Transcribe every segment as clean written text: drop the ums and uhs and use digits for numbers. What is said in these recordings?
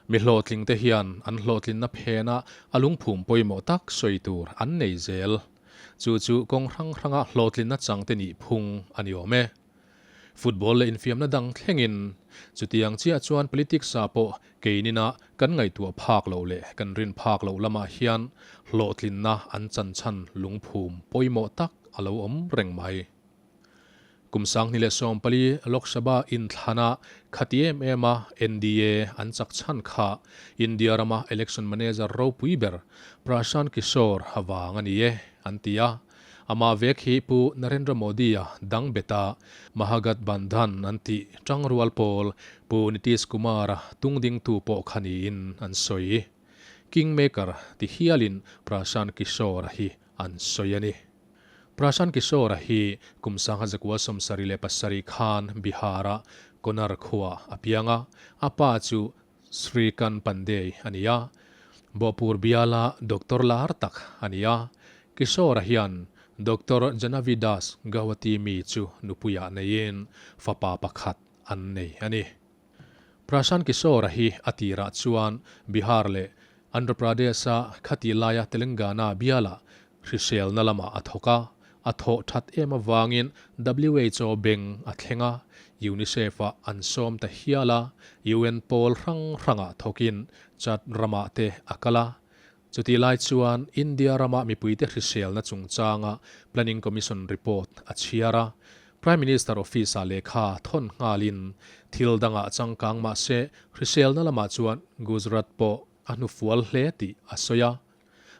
Mi hlawhtling te hian an hlawhtlinna phena a lungphum pawimawh tak sawi tur an nei zel. Chu chu kawng hrang hranga hlawhtlinna chang te nih phung a ni awm e. Football leh infiamna dang thlengin chutiang chiah chuan politics ah pawh keinina kan ngaihtuah phak loh leh kan rin phak loh lamah hian hlawhtlinna an chan chhan lungphum pawimawh tak a lo awm reng mai. Kum 2014 Lok Sabha inthlana khati em em a NDA an chak chhan kha India rama election manager ropui ber Prashant Kishor avang a ni e, an ti a. Amah vek hi Pu Narendra Modi-a dang beta Mahagathbandhan an tih tangrual pawl Pu Nitish Kumar-a tungdingtu pawh kha niin an sawi. Kingmaker ti hialin Prashant Kishor-a hi an sawi a ni. Prashant Kishor-a hi kum 1977 khan Bihar-a Konar khua a piang a, a pa chu Srikant Pandey a ni a, Bhopur biala doctor lar tak a ni a. Kishor-a hian Doctor Janavi Das Gauhati mi chu nupuiah neiin fapa pakhat an nei a ni. Prashant Kishor-a hi a tirah chuan Bihar leh Andhra Pradesh-a khati laia Telangana biala Hriselna lamah a thawk a, a thawh that em avangin WHO beng a thleng a, UNICEF-ah an sawm ta hial a, UN pawl hrang hrangah thawkin Chad ramah te a kal a. Chutih lai chuan India rama mipuite hriselna chungchanga Planning Commission report a chhiar a, Prime Minister Office-ah lehkha thawn nghalin thil dangah changkang mahse hriselna lamah chuan Gujarat pawh a hnufual hle tih a sawi a.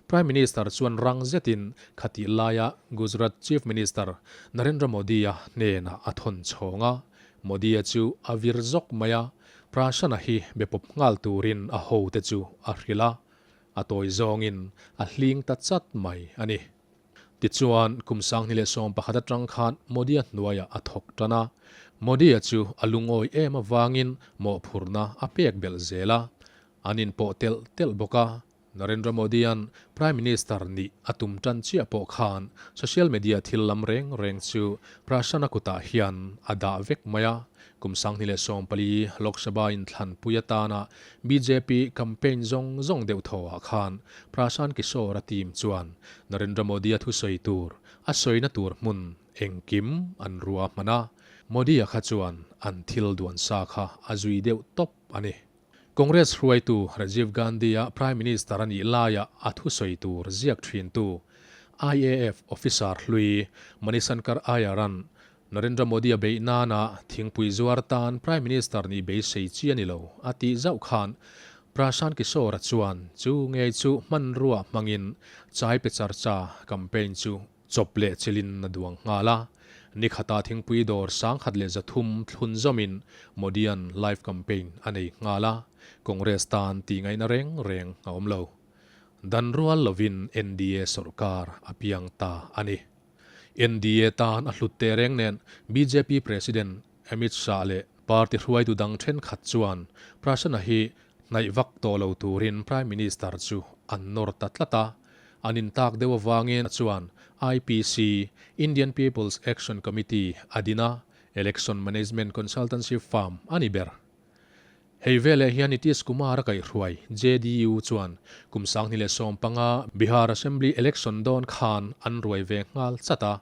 Prime Minister chuan rang zetin khatih laia Gujarat Chief Minister Narendra Modi-a hnenah a thawn chhawng a. Modi-a chu a vir zawk mai a, Prashant-a hi be pawp nghal turin a hote chu a hrilh a, a tawi zawngin a hling ta chat mai a ni. Tichuan, kum 2011 atang khan Modi-a hnuaiah a thawk tan a. Modi-a chu a lungawi em avangin mawhphurhna a pek belh zel a, an inpawh telh telh bawk a. Narendra Modi-a'n Prime Minister nih a tum tan chiah pawh khan social media thil lam reng reng chu Prashant-a kutah hian a dah vek mai a. Kum 2014 Lok Sabha inthlanpui atana bjp campaign zawng zawng deuh thawhah khan Prashant Kishor-a team chuan Narendra Modi-a thusawi tur a sawina tur hmun engkim an ruah hman a. Modi-a kha chuan an thil duan sa kha a zui deuh tawp a ni. Congress hruaitu Rajiv Gandhi-a Prime Minister a nih laia a thusawi tur ziak thintu IAF officer hlui Manishankar Iyer-a'n Narendra Modi-a beih nana thingpui zuar tan Prime Minister nih beisei chi a ni lo a tih zauh khan Prashant Kishor-a chuan chu ngei chu hmanrua hmangin Chai Pe Charcha campaign chu Chawp leh chilin a duang nghal a, ni khata thingpui dawr 1300 thlun zawmin Modi-a'n live campaign a nei nghal a, Congress tan tih ngaihna reng reng a awm lo. Dan rual lovin NDA sawrkar a piang ta a ni. NDA tan a hlut teh reng nen bjp President Amit Shah leh party hruaitu dang thenkhat chuan Prashant-a hi hnaih vak tawh lo turin Prime Minister chu an nawr ta tlat a, An intak deuh avangin chuan IPC, Indian People's Action Committee, a din a, Election Management Consultancy firm a ni ber. Hei veleh hian Nitish Kumar a kaihhruai JDU chuan kum 2015 Bihar Assembly Election dawn khan an ruai ve nghal chat a,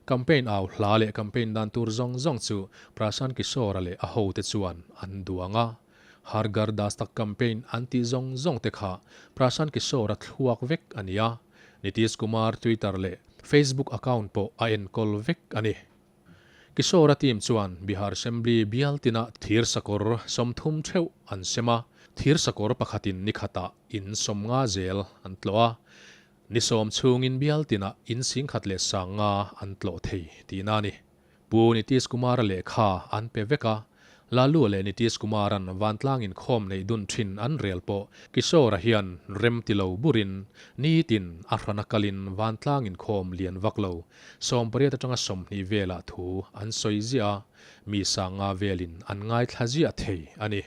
campaign au hla leh campaign dan tur zawng zawng chu Prashant Kishor-a leh a hote chuan an duang a. Har Ghar Dastak campaign an tih zawng zawng te kha Prashant Kishor a thluak vek a ni a, Nitish Kumar Twitter leh Facebook account pawh a enkawl vek a ni. Kishor-a team chuan Bihar Assembly bial tinah thir sakawr 30 theuh an sem a, thir sakawr pakhatin ni khatah in 50 zel an tlawh a, ni 10 chhungin bial tinah in 10,500 an tlawh thei tihna a ni. Pu Nitish Kumar-a lehkha an pe vek a, Lalu leh Nitish Kumar-a'n vantlang inkhawm neih dun thin an rel pawh Kishore-a hian rem ti lo burin nitin a hrana kalin vantlang inkhawm lian vak lo 80 atanga 20 velah thu an sawi ziah a, mi 50 velin an ngaithla ziah thei a ni.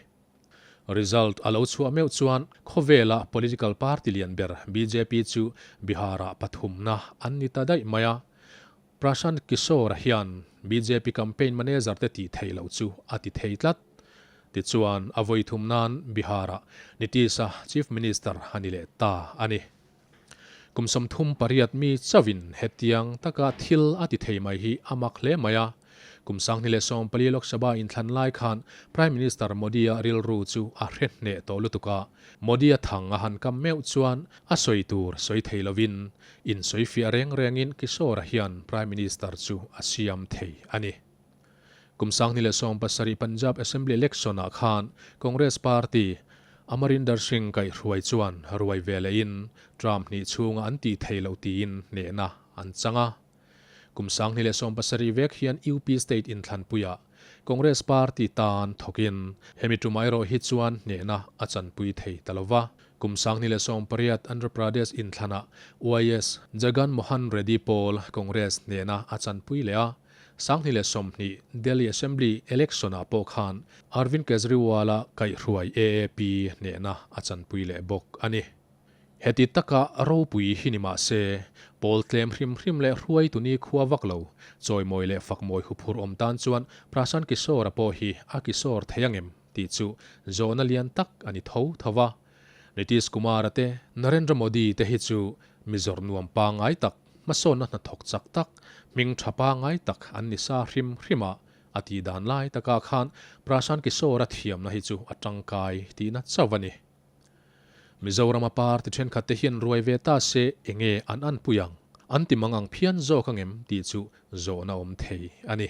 Result a lo chhuah meuh chuan khawvela political party lian ber bjp chu Bihar-ah pathumna an ni ta daih mai a. Prashant Kishor-a hian bjp campaign manager te tih theih loh chu a ti thei tlat. Tichuan, a vawi thum nan Bihar-ah Nitish-a Chief Minister a ni leh ta a ni. Kum 38 mi chauhin hetiang taka thil a ti thei mai hi a mak hle mai a. Kum 2014 Lok Sabha inthlan lai khan Prime Minister Modi-a rilru chu a hre hneh tawh lutuk a. Modi-a thang a han kam meuh chuan a sawi tur sawi thei lovin insawifiah reng rengin Kishore-a hian Prime Minister chu a siam thei a ni. Kum 2017 Punjab Assembly Election-ah khan Congress Party Amarinder Singh kaihhruai chuan ruai ve lehin term hnih chhunga an tih theih loh tiin hnehna an chang a. Kum 2017 vek hian UP State inthlanpuiah Congress Party tan thawkin hemi tumah erawh hi chuan hnehna a chanpui thei ta lo va. Kum 2018 Andhra Pradesh inthlanah YS Jagan Mohan Reddy pawl Congress hnehna a chanpui leh a. 2020 Delhi Assembly Election-ah pawh khan Arvind Kejriwal-a kaihhruai AAP hnehna a chanpui leh bawk a ni. Heti taka ropui hi ni mah se, pawl tlem hrim hrim leh hruaitu ni khua vak lo, chawimawi leh fakmawi huphurh awm tan chuan Prashant Kishore-a pawh hi a kishore thei angem tih chu zawhna lian tak a ni tho tho va. Nitish Kumar-a te, Narendra Modi te hi chu mi zawrh nuam pangngai tak, hmasawnna hnathawk chak tak, hming tha pangngai tak an ni sa hrim hrim a, a tih dan lai takah khan Prashant Kishore-a thiamna hi chu a tangkai tihna chauh a ni. Mizorama party thenkhat te hian ruai ve ta se enge an anpui ang? An ti mang ang phian zawk angem tih chu zawhna awm thei a ni.